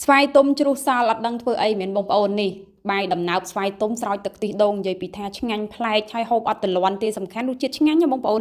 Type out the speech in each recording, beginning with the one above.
ស្វាយទុំជ្រុះសល់អត់ដឹងធ្វើអីមែនបងប្អូននេះបាយដំណើបស្វាយទុំស្រោចទឹកខ្ទិះដូងនិយាយពីថាឆ្ងាញ់ប្លែកហើយហូបអត់ទលាន់ទេសំខាន់រសជាតិឆ្ងាញ់ណាបងប្អូន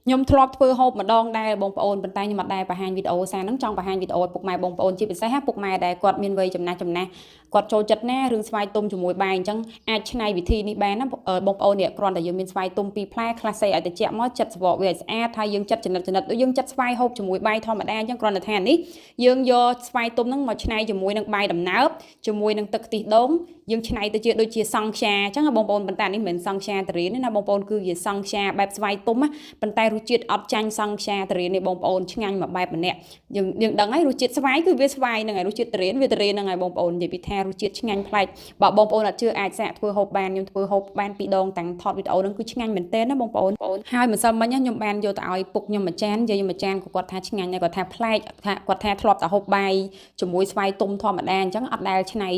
ខ្ញុំធ្លាប់ធ្វើហូបម្ដងដែរបងប្អូនប៉ុន្តែខ្ញុំអត់ដែរបង្ហាញវីដេអូសារហ្នឹងចង់បង្ហាញវីដេអូឲ្យពុកម៉ែបងប្អូនជាពិសេសពុកម៉ែដែលគាត់មានវ័យចំណាស់ចំណាស់គាត់ចូលចិត្តណារឿងស្វាយទុំជាមួយបាយអញ្ចឹងអាចឆ្នៃវិធីនេះបានណាបងប្អូននេះគ្រាន់តែយើងមានស្វាយទុំពីរផ្លែខ្លះសេឲ្យត្រជាក់មកចិត្តសបកវាឲ្យស្អាតហើយយើងចិត្តចំណិតចំណិតដូចយើងចិត្តស្វាយហូបជាមួយបាយធម្មតាអញ្ចឹងគ្រាន់តែថានេះយើងយកស្វាយទុំហ្នឹងមកឆ្នៃជាមួយនឹងបាយដំណើបជាមួយនឹងទឹកខ្ទិះដូងយើងឆ្នៃទៅជាដូចជាសង់ខ្យាអញ្ចឹងបងប្អូនប៉ុន្តែនេះមិនមែនសង់ខ្យាតរៀនទេណាបងប្អូនគឺជាសង់ខ្យាបែបស្វាយទុំណាប៉ុន្តែរសជាតិអត់ចាញ់សង់ខ្យាតរៀននេះបងប្អូនឆ្ងាញ់មួយបែបម្នាក់យើងយើងដឹងហើយរសជាតិស្វាយគឺវាស្វាយហ្នឹងហើយរសជាតិតរៀនវាតរៀនហ្នឹងហើយបងប្អូននិយាយពីថារសជាតិឆ្ងាញ់ប្លែកបើបងប្អូនអត់ជឿអាចសាកធ្វើហូបបានខ្ញុំធ្វើហូបបានពីរដងតាំងថតវីដេអូហ្នឹងគឺឆ្ងាញ់មែនទែនណាបងប្អូនហើយម្សិលមិញខ្ញុំបានយកទៅឲ្យពុកខ្ញុំមួយចានយាយខ្ញុំមួយចានក៏គាត់ថាឆ្ងាញ់ដែរគាត់ថាប្លែកថាគាត់ថាធ្លាប់តែហូបបាយជាមួយស្វាយទុំធម្មតាអញ្ចឹងអត់ដែលឆ្នៃ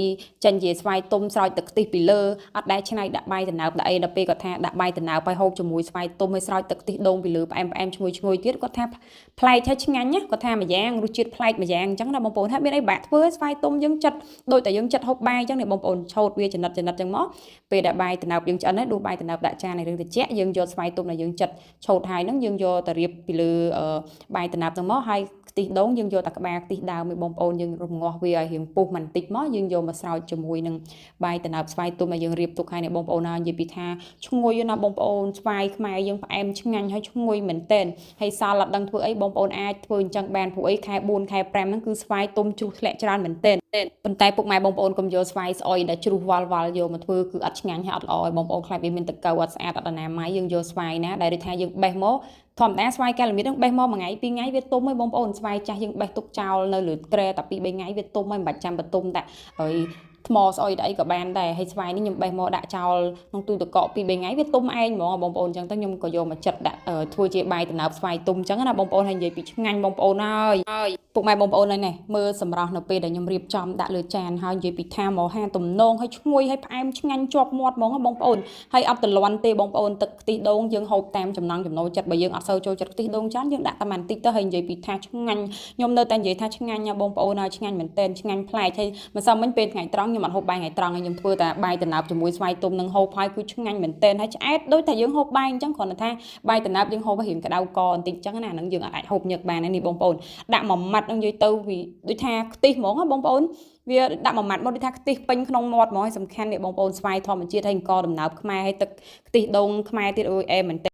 ចេញជាស្វាយទុំស្រោចទឹកខ្ទិះពីលើអត់ដែលឆ្នៃដាក់បាយដំណើបដាក់អីដល់ពេលគាត់ថាដាក់បាយដំណើបឲ្យហូបជាមួយស្វាយទុំឲ្យស្រោចទឹកខ្ទិះដូងពីលើផ្អែមផ្អែមឈ្ងុយឈ្ងុយទៀតគាត់ថាប្លែកហើយឆ្ងាញ់ណាគាត់ថាមួយយ៉ាងរសជាតិប្លែកម្យ៉ាងអញ្ចឹងណាបងប្អូនហើយមានអីបាក់ធ្វើស្វាយទុំយើងចិត្តដូចតែយើងចិត្តហូបបាយអញ្ចឹងនេះបងប្អូនឆូតវាចំណិតចំណិតអញ្ចឹងមកពេលដែលបាយដំណើបយើងឆ្អិនហើយដួសបាយដំណើបដាក់ចានឲ្យរឿងត្រជាក់យើងយកស្វាយទុំដែលយើងចិត្តឆូតហើយហ្នឹងយើងយកទៅរៀបពីលើបាយដំណើបហ្នឹងមកហើយខ្ទិះដូងយើងយកតែក្បាលខ្ទិះដើមឯបងប្អូនយើងរំងាស់វាឲ្យរៀងពុះបន្តិចមកយើងយកមកស្រោចជាមួយនឹងបាយដំណើបស្វាយទុំដែលយើងរៀបទុកហើយនេះបងប្អូនហើយនិយាយពីថាឈ្ងុយណាស់បងប្អូនស្វាយខ្មែរយើងផ្អែមឆ្ងាញ់ហើយឈ្ងុយមែនទែនហើយសល់អត់ដឹងធ្វើអីបងប្អូនអាចធ្វើអញ្ចឹងបានព្រោះអីខែ4ខែ5ហ្នឹងគឺស្វាយទុំជ្រុះធ្លាក់ច្រើនមែនទែនប៉ុន្តែពុកម៉ែបងប្អូនកុំយកស្វាយស្អុយដែលជ្រុះវល់វល់យកមកធ្វើគឺអត់ឆ្ងាញ់ហើយអត់ល្អឲ្យបងប្អូនខ្លាចវាមានតកៅអត់ស្អាតអត់អនាម័យយើងយកស្វាយណាដែលដូចថាយើងបេះមកធម្មតាស្វាយកែលមៀតហ្នឹងបេះមកមួយថ្ងៃពីរថ្ងៃវាទុំហើយបងប្អូនស្វាយចាស់យើងបេះទុកចោលនៅលើគ្រែតែ2 3ថ្ងៃវាទុំហើយមិនបាច់ចាំបន្ទុំដាក់ហើយថ្មស្អុយដាក់អីក៏បានដែរហើយស្វាយនេះខ្ញុំបេះមកដាក់ចោលក្នុងទូទឹកកក2 3ថ្ងៃវាទុំឯងហ្មងបងប្អូនអញ្ចឹងទៅខ្ញុំក៏យកមកចិត្តដាក់ធ្វើជាបាយដំណើបស្វាយទុំអញ្ចឹងណាបងប្អូនហើយនិយាយពីឆ្ងាញ់បងប្អូនហើយពុកម៉ែបងប្អូនហើយនេះមើលសម្រស់នៅពេលដែលខ្ញុំរៀបចំដាក់លើចានហើយនិយាយពីថាមកហាទំនងហើយឈ្ងុយហើយផ្អែមឆ្ងាញ់ជាប់មាត់ហ្មងបងប្អូនហើយអត់ទលាន់ទេបងប្អូនទឹកខ្ទិះដូងយើងហូបតាមចំណង់ចំណូលចិត្តបើយើងអត់សូវចូលចិត្តខ្ទិះដូងច្រើនយើងដាក់តែបន្តិចទៅហើយនិយាយពីថាឆ្ងាញ់ខ្ញុំនៅតែនិយាយថាឆ្ងាញ់ណាបងប្អូនហើយឆ្ងាញ់មែនទែនឆ្ងាញ់ប្លែកហើយម្សិលមិញពេលថ្ងៃត្រង់ខ្ញុំអត់ហូបបាយថ្ងៃត្រង់ហើយខ្ញុំធ្វើតែបាយដំណើបជាមួយស្វាយទុំនឹងហូបហើយគឺឆ្ងាញ់មែនទែនហើយឆ្អែតដូចតែយើងហូបបាយអញ្ចឹងគ្រាន់តែថាបាយដំណើបយើងហូបឲ្យរៀងក្តៅកបន្តិចអញ្ចឹងណាហ្នឹងយើងអាចហូបញឹកបាននេះបងប្អូនដាក់មួយម៉ាត់ហ្នឹងនិយាយទៅវាដូចថាខ្ទិះហ្មងណាបងប្អូនវាដាក់មួយម៉ាត់មកដូចថាខ្ទិះពេញក្នុងមាត់ហ្មងហើយសំខាន់នេះបងប្អូនស្វាយធម្មជាតិហើយអង្គដំណើបខ្មែរហើយទឹកខ្ទិះដូងខ្មែរទៀតអូយអែមែនទែន។